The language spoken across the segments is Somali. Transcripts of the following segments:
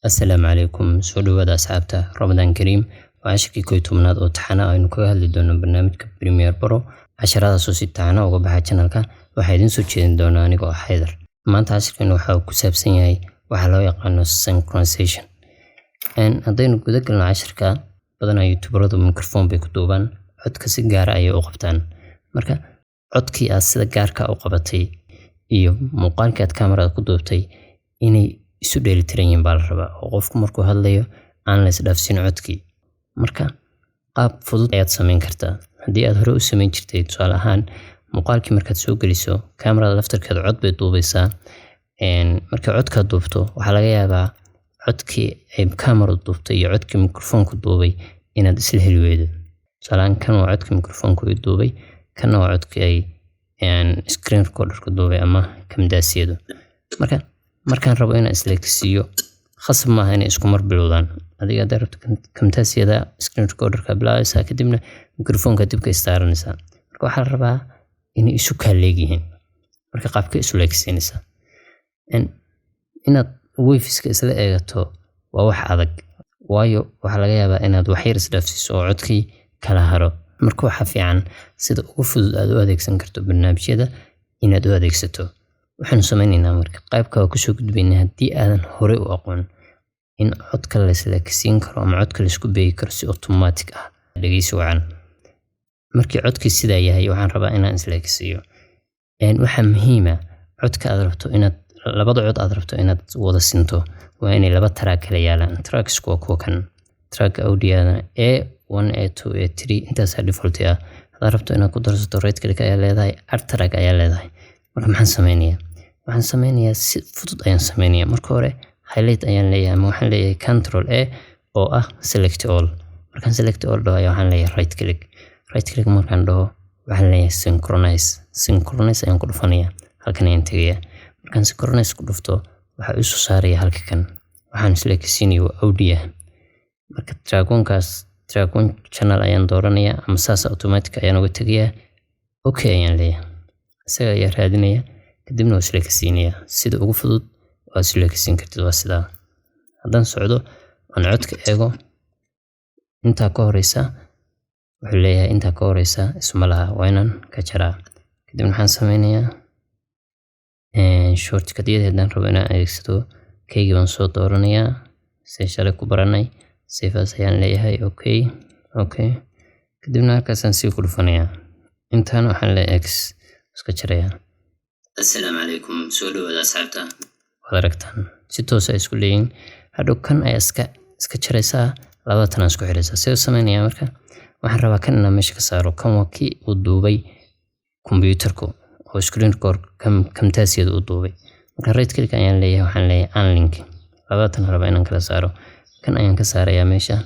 Assalaamu calaykum, soo dhawaada asxaabta. Ramadaan Kariim. Waa cashirkii 11aad oo taxane aynu kaga hadli doono barnaamijka Premiere Pro. Casharadaasoo si taxane uga baxa channelka waxaa idiin soo jeedin doona anigoo ah Xaydar. Maanta cashirkan waxa uu ku saabsan yahay waxa loo yaqaano synchronization. Haddaynu guda galno cashirka, badanaa youtuberadu microphone bay ku duubaan, codka si gaara ayay u qabtaan. Marka codkii aad sida gaarka u qabatay iyo muuqaalkii aad kamarada ku duubtay inay isu dheelitiran yihiin baa la rabaa, oo qofku markuu hadlayo aan la isdhaafsin codkii. Marka qaab fudud ayaad samayn kartaa haddii aad hore u samayn jirtay. Tusaale ahaan, muuqaalkii markaad soo geliso, kamarada laftarkeeda cod bay duubaysaa. Markay codkaa duubto, waxaa laga yaabaa codkii ay kamaradu duubtay iyo codkii mikrofoonku duubay inaad isla heli weydo. Tusaale ahaan, kan waa codkii mikrofoonku ii duubay, kanna waa codkii ay screen recorderku duubay ama Camtasiadu. Marka markaan rabo inaan isleekisiiyo, khasab maaha inay isku mar bilowdaan. Adiga haddaad rabto, Camtasiada screen recorderka bilaabaysaa, kadibna mikrofoonka dib ka istaaranaysaa. Marka waxaa la rabaa inay isu kaa leegyihiin. Marka qaabkee isu leekisiinaysaa? Inaad waveska isla eegato waa wax adag, waayo waxaa laga yaabaa inaad wax yar isdhaafsiiso oo codkii kala haro. Marka waxaa fiican sida ugu fudud aad u adeegsan karto barnaamijyada inaad u adeegsato. Waxaanu sameynaynaa marka qaybka waa kusoo gudbaynaa, haddii aadan horey u aqoon in codka la isleekisiin karo ama codka la isku beegi karo si automatic ah. Dhegeysi wacan. Markii codkii sidaa yahay, waxaan rabaa inaan isleekisiiyo. Waxaa muhiim ah, codka aad rabto inaad, labada cod aad rabto inaad wada sinto, waa inay laba track kala yaalaan. Tracksku waa kuwa kan, track audiada A one, A two, A three, intaasaa default ah. Haddaad rabto inaad ku darsato, right click ayaa leedahay, add track ayaa leedahay. Marka maxaan sameynayaa? Waxaan sameynayaa, si fudud ayaan sameynayaa. Marka hore highlight ayaan leeyahay, ama waxaan leeyahay Control A oo ah select all. Markaan select all dhaho ayaa waxaan leeyahay right click. Right click markaan dhaho, waxaan leeyahay synchronize. Synchronize ayaan ku dhufanayaa, halkan ayaan tegayaa. Markaan synchronize ku dhufto, waxaa isu saaraya halka kan. Waxaan isla ekeysiinaya waa audio. Marka track one-kaas, track one channel ayaan dooranayaa, ama saas automatic ayaan uga tegayaa. Okay ayaan leeyahay, isaga ayaa raadinaya, kadibna waa isla ekeysiinaya. Sida ugu fudud waa isla ekeysiin kartid waa sidaa. Haddaan socdo aan codka eego, intaa ka horeysa wuxuu leeyahay intaa ka horeysa isma laha, waa inaan ka jaraa. Kadibna waxaan sameynayaa shortcut-yada haddaan rabo inaan adeegsado, kaygii baan soo dooranayaa sida shalay ku baranay. Save as ayaan leeyahay. Okay, kadibna halkaasaan sii ku dhufanayaa. Intaana waxaan leeyahay X, iska jarayaa. Assalaamu calaykum, soo dhawaada asxaabta. Waad aragtaan, si toos ay isku leeyihiin. Hadhow kan ayaa iska jaraysaa, labada tan isku xiraysaa. See u sameynayaa? Marka waxaan rabaa kan inaan meesha ka saaro. Kan waa kii uu duubay kombiyuutarku oo screen record Camtasiada uu duubay. Marka right click ayaan leeyahay, waxaan leeyahay unlink. Labada tan rabaa inaan kala saaro. Kan ayaan ka saarayaa meesha,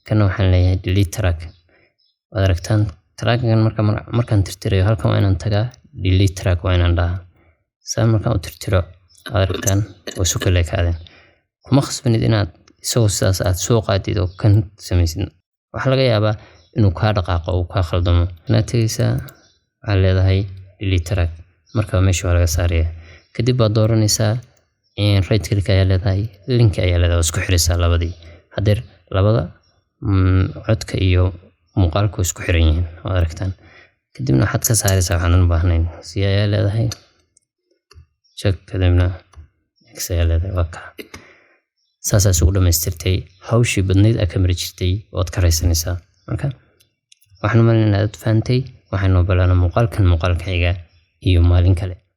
kana waxaan leeyahay delete track. Waad aragtaan trackan. Marka markaan tirtirayo, halkan waa inaan tagaa, delete track waa inaan dhahaa. Saa markaan u tirtiro, waad aragtaan, way isu kala ekaadeen. Kuma khasbanid inaad isagoo sidaas aad soo qaadid oo kan samaysid. Waxaa laga yaabaa inuu kaa dhaqaaqo oo kaa khaldamo. Inaad tegaysaa, waxaad leedahay delete track. Marka meesha waa laga saaraya. Kadib baad dooranaysaa, right click ayaa leedahay, link ayaa leedahay, waa isku xiraysaa labadii. Hadeer labada codka iyo muuqaalku way isku xiran yihiin, waad aragtaan. Kadibna waxaad ka saaraysaa waxaanan u baahnayn. C ayaa leedahay check, kadibna X ayaa leedahay. Waa kaa, saasaa isugu dhamaystirtay hawshii badnayd aa ka mari jirtay, waad ka raysanaysaa. Marka waxaan u malaynaya inaad fahantay. Waxaan noo balaana muuqaalkan muuqaalka xiga iyo maalin kale.